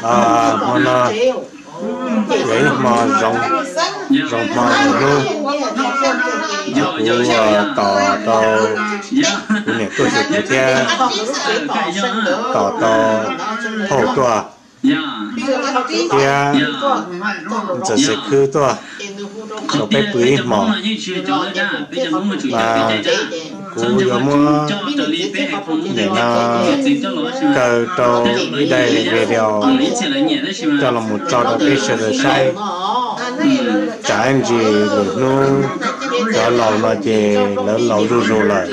Hmo no yog ib hmo zoo, zoo hmo hnub, kuv tos tau kuv niam tuaj xyuas kuv thiab tos tau phauj tuaj, thiab ntxawm Xaiv Khwb tuaj, rau peb pw ib hmos. Mas kuv yuav muab nim no kaw rau ib daim video coj los mus tso rau peb sawv daws saib. Tsam ib ntsis lwm hnub cov laus no ces lawv laus zuj zus lawm,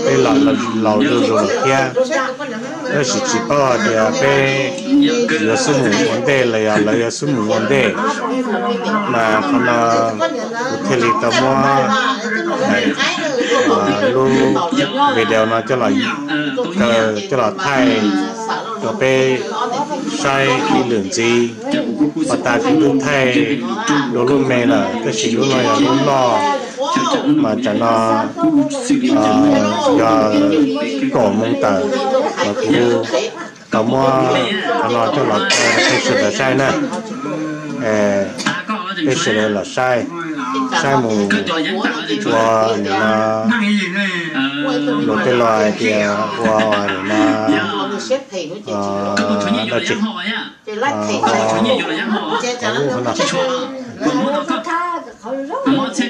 peb los laus zuj zus lawm thiab. Tab sis tsis paub hais tias peb yuav xub mus ua ntej los yog lawv yuav xub mus ua ntej. Mas qhov no kuv thiaj li tau muab lub video no coj los, coj los thaij rau peb saib ib lwm ntxiv. Pas tas kuv twb thaij dua lub me lawm, tab sis lub no yog lub loj, mas tsam no yog kaum moos tawm, mas kuv tau muab qhov no coj los rau peb sawv daws saib na. Peb sawv daws los saib, saib mus ua nim no luag tej laus hais tias ua nim no dab tsi,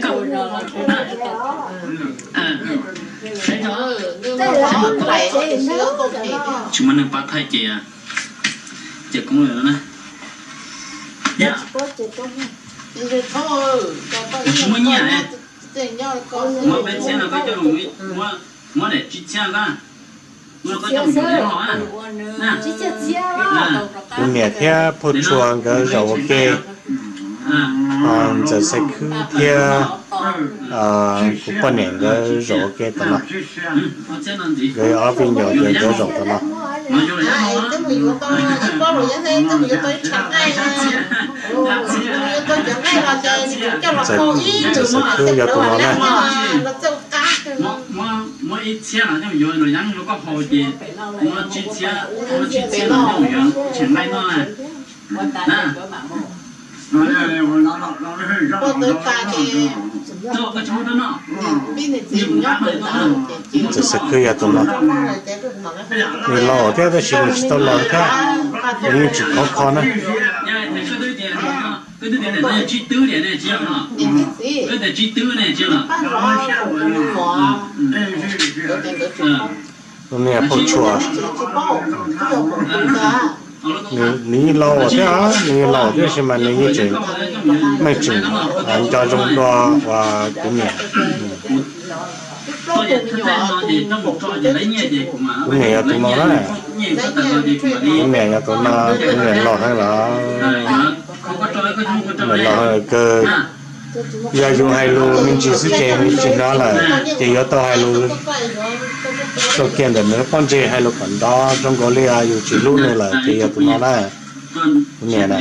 tsis muaj neeg pab thaij ces, ces koob lawm na. Yog, tsis muaj nyiaj ne, muab peb txhiab no koj coj mus, muab daim tsib txhiab ntag, muab koj coj mus yuav nyob hauv na. Kuv niam thiab phauj Tshua nkawd zaum ua ke, ho ntxawm Xaiv Khwb thiab kuv poj niam nkawd zaum ua ke tom no. Nkawd ob viv ncaus ces nkawd zaum tom no. Ntxawm Xaiv Khwb yog tus no na. Muab ib txhiab no coj mus yuav los yeeb rau koj haus ces muab tsib txhiab, muab tsib txhiab no coj mus yuav tseem nqaij noj na. Ntxawm Xaiv Khwb yog tus no. Nws laus thiab tab sis nws tsis tau laus thiab, nws yeej tseem khov kho na. Tus niam phauj Tshua, nws yeej laus thiab, nws yeej laus thiab tab sis mas nws yeej tseem, meej tseem nco zoo dua uas kuv niam. Kuv niam yog tus no na. Kuv niam yog tus no, kuv niam laus heev lawm. Niam laus heev kawg. Yog yus hais lus me ntsis xwb ces nws tsis hnov lawm, ces yuav tau hais lus rau kiag ntawm nws lub pob ntseg, hais lus kom nrov zoo nkaus li yus tsis hlub nws lawm, ces yog tus no na. Kuv niam na.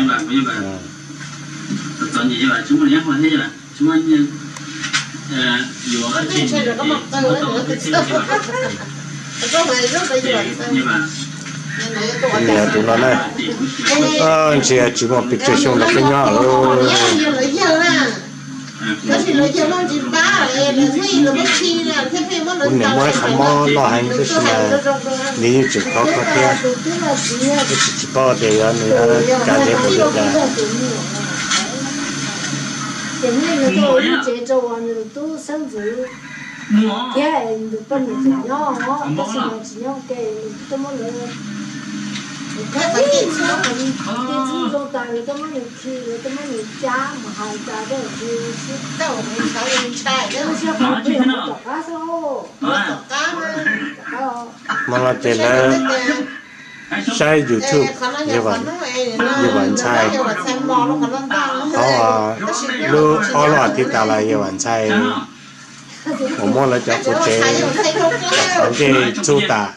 Kuv niam tus no na. Ntsia tsis muaj pes tsawg xyoo los peb nyob. Kuv niam muaj ib qho mob loj heev tab sis mas nws yeej tseem khov kho thiab. Tab sis tsis paub tias yog nws kav ntev npaum li cas. Hmo no ces lawv saib YouTube, yawg Vam Ntxhais, qhov lub ob lub as thiv tas los yawg Vam Ntxhais uas muab lawv cov quav tsev, cov qhov ntsej txhub tas.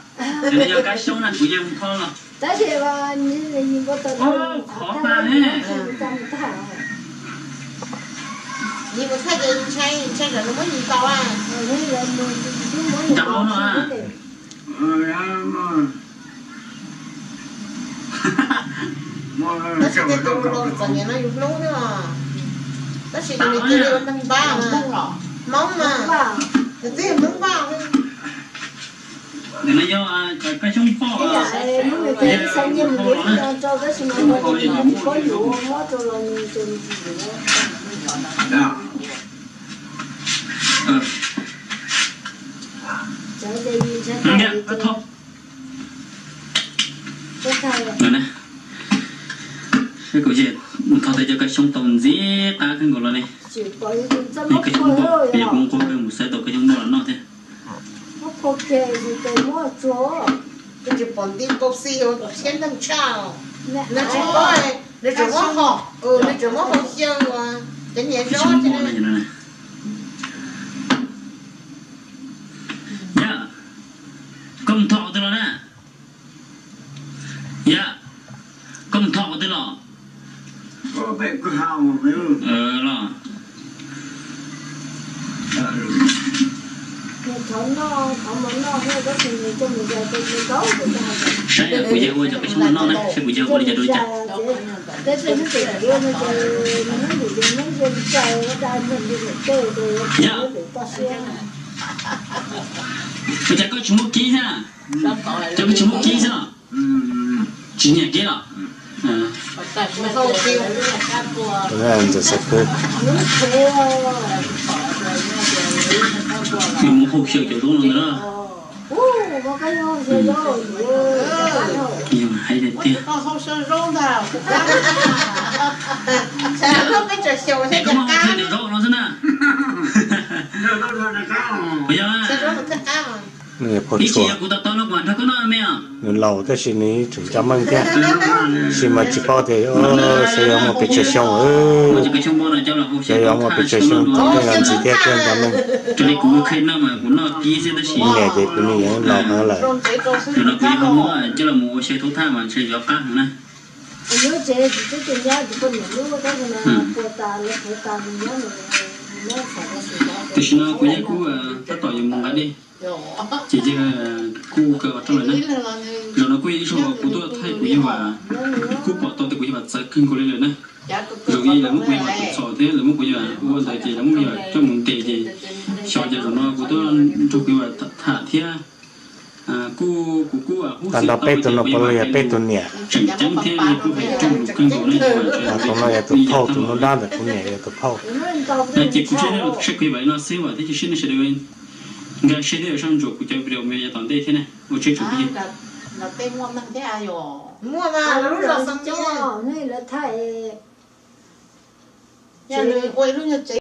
Tab sis tej tus laus txom nyem no yus hlub thiab os. Tab sis yus nim cia li ua neeg npab mas, Hmoob mas, yus twb yog Hmoob npab. Ntawm no yog cov kab xyoob poj, tab sis mas tsis paub yus mob rau los nws tseem tsis yuav. Kuv tho tau cov kab xyoob tau ntxiv qab kawg nkaus los li. Kab xyoob poj, kuv nqua kawg mus xaiv tau kab xyoob poj los noj thiab. Nws tsis pom nti npau xi, siab nteeg tshaj. Nws tsis paub, nws tseem muab hau, nws tseem muab hau xyaw cov niag zaub. Yog, koj mus thom qhov twg los na? Yog, koj mus thom qhov twg los? Los, saib kuv yawg ua cov kab xyoob no noj na, saib kuv yawg ua li cas rau li cas. Yog, ua cas koj tsis muab kib thiab? Cov koj tsis muab kib xwb los? Tsis nyiam kib los? Ntxawm xav pub. Mus hau xyaw cov zaub no ntag. Yog hais tiag tiag. Es koj muab hau xyaw cov zaub no xwb na. Puas yog? Ib chim yog kuv to taub no kuv mam nrog koj noj me os. Nws laus tab sis nws tseem nco meej thiab, tab sis mas tsis paub tias xyov yuav muaj pes tsawg xyoo, xyov yuav muaj pes tsawg xyoo txom nyem los ntxiv thiab thiaj nco meej. Raws li kuv qhia noj mas kuv noj kib xwb tab sis kuv niam ces kuv niam yeej laus heev lawm. Zaum no kuv yeej ho muab coj los mus ua xyaw thaub thaj mas ntshe yuav qab heev na. Tam sim no kuv yawg kuj tab tom yuav mus nqa dej, ces yawg kuj kaw ua rooj lawm na. Zaum no kuj yog ib zaug kuv tuaj thaij kuv yawg, kuj pom tau tias kuv yawg txawv kawg nkaus li lawm na. Zaum ib lawv muab kuv yawg tus txhom thiab lawv muab kuv yawg ua ntawd ces lawv muab kuv yawg coj mus ntes ces xyov cas zaum no kuv tuaj nrog kuv yawg tham thiab. Kuv kuj tag nrho peb tus no puav leej yog peb tus niam. Tseem ceeb thiab kuj hais raug lus kawg nkaus na. Tus no yog tus phauj, tus nub dab ntawm kuv niam yog tus phauj. Ces kuv tseem saib kuv yawg vam li no xwb as thiab cia siab nej sawv daws nkag siab thiab soj ntsuam kuv cov video me yav tom ntej thiab na. Ua tsaug tsoom phooj ywg.